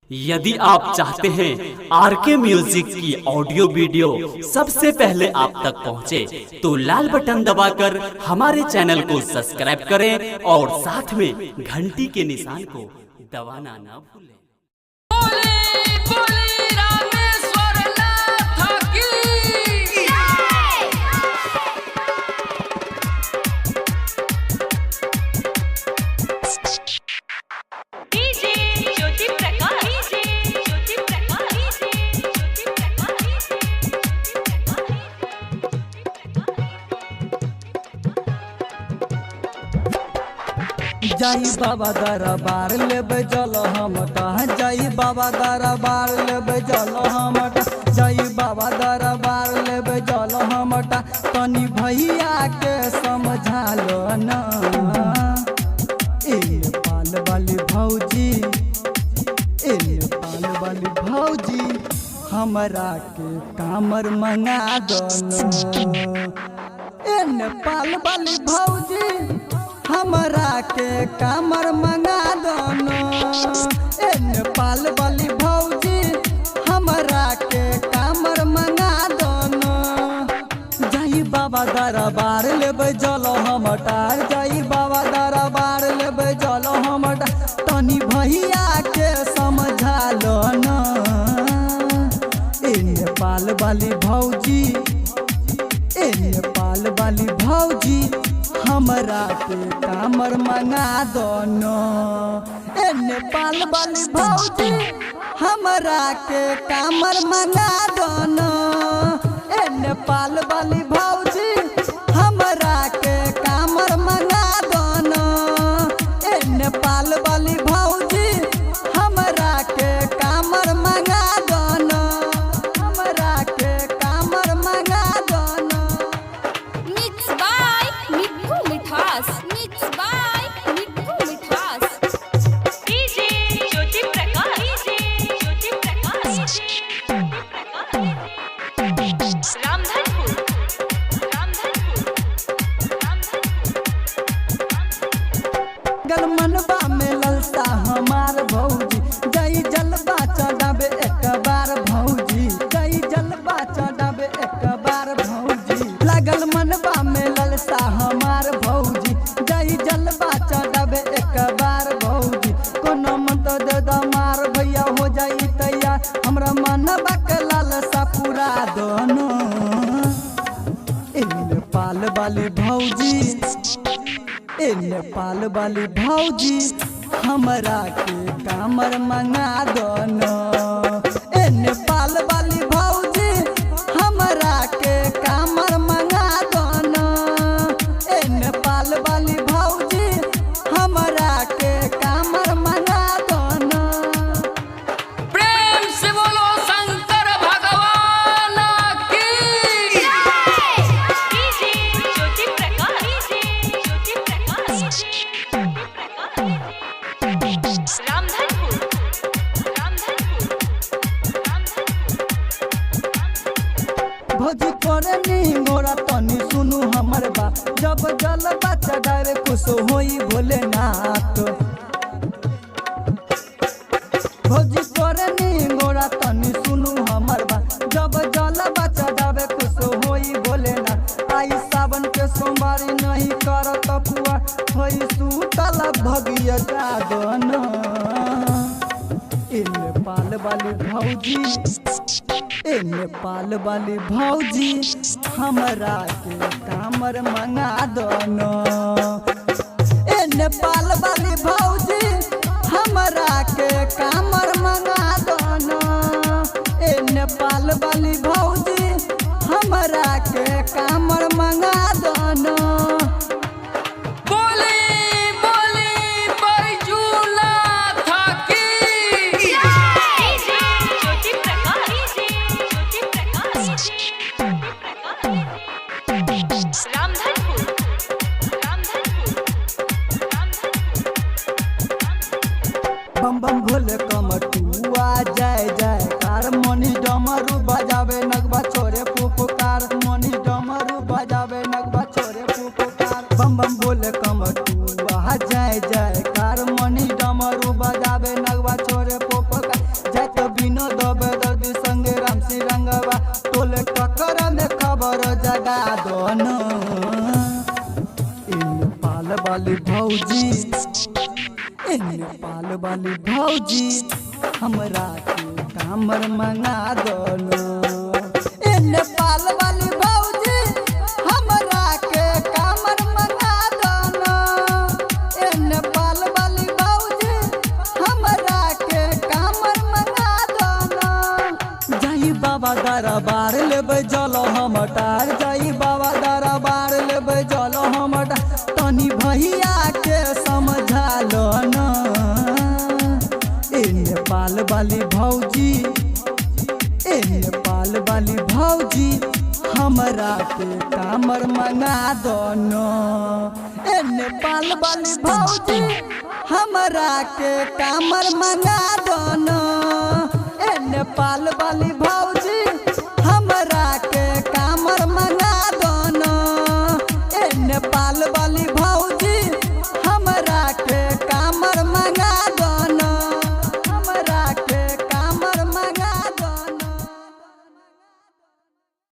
यदि आप चाहते हैं आर के म्यूजिक की ऑडियो वीडियो सबसे पहले आप तक पहुंचे, तो लाल बटन दबाकर हमारे चैनल को सब्सक्राइब करें और साथ में घंटी के निशान को दबाना ना भूलें। बोले बोले रामेश्वर नाथ की। DJ Jyoti Prakash, DJ Jyoti Prakash, DJ Jyoti Prakash, जाई बाबा दरबार लेबे जल हम कहाँ, जाई बाबा दरबार लेबे जल हम, जाई बाबा दरबार लेबे जल हम। तनी भैया के समझा लो ना, ए नेपाल वाली भौजी, ए नेपाल वाली भौजी, हमरा के कामर मंगा दो ना। ए नेपाल वाली भौजी, हमरा के कामर मंगा दो। ए नेपाल वाली भौजी, हमरा के कामर मंगा दो। जाई बाबा दरबार लेबै जल हम टार, जाई बाबा दरबार लेबै जल हम टार। तनी भैया के समझा लो ना, ए नेपाल वाली भौजी, ए नेपाल वाली भौजी, हमरा के कामर मंगा दो न। ए नेपाल वाली भौजी, हमरा के कामर मंगा दो न। ए नेपाल वाली भौजी, हमरा के कामर मंगा दो न। ए नेपाल वाली भौजी, हमरा के कामर मंगा दो न। हमरा के कामर मंगा दो न। Mix by Mithu Mithaas, mix by Mithu Mithaas. DJ Jyoti Prakash, DJ Jyoti Prakash, Ramdhanpur, Ramdhanpur, Ramdhanpur. गल मनबा में ललता हमार भौजी, जई जलबा चढ़ाबे एक बार भौजी, जई जलबा चढ़ाबे एक बार भौजी। लगल मनबा में ललता हमार भौजी, जई जलबा चढ़ाबे एक बार भौजी। कोनो मंत्र दे द मार भैया हो जाई तैयार, हमरा मनबा के लालसा पूरा दोनो। ए नेपाल वाली भौजी, ए नेपाल वाली भौजी, हमरा के कामर मंगा दो न। ए नेपाल वाली भौजी, हमरा के कामर मंगा दो न। ए नेपाल वाली भौजी, हमरा के कामर मंगा दो न। प्रेम से बोलो शंकर भगवान की। DJ Jyoti Prakash, DJ Jyoti Prakash, Ramdhanpur, Ramdhanpur, Ramdhanpur. भौजी करे नी गोरा तनी सुनू हमर बा, जब जल चढ़ावे खुश होई भोलेनाथ। भौजी करे नी गोरा तनी सुनू हमर बा, जब जल चढ़ावे खुश होई भोलेनाथ। आई सावन के सोमवारी नहीं कर तपुआ, होई सूतल भगिया जादन। ए नेपाल वाली भौजी, ए नेपाल वाली भौजी, हमरा के कामर मंगा दो न। ए नेपाल वाली भौजी, हमरा के कामर मंगा दो न। ए नेपाल वाली भौजी, हमरा के कामर मंगा दो न। बोले बोले बैजूनाथ की। DJ Jyoti Prakash, DJ Jyoti Prakash, Ramdhanpur, Ramdhanpur, Ramdhanpur. बम बम भोले। भौजी, ए नेपाल वाली भौजी, हमरा के कामर मंगा दो न। ए नेपाल वाली भौजी, हमरा के कामर मंगा दो न। ए नेपाल वाली भौजी, हमरा के कामर मंगा दो न। जाई बाबा दरबार लेबै जल हम टार, जाई बाबा दरबार लेबै जल हम टार, तनी भैया के समझा लो न। ए नेपाल वाली भौजी, ए नेपाल वाली भौजी, हमरा के कामर मंगा दो न। ए नेपाल वाली भौजी, हमरा के कामर मंगा दो न।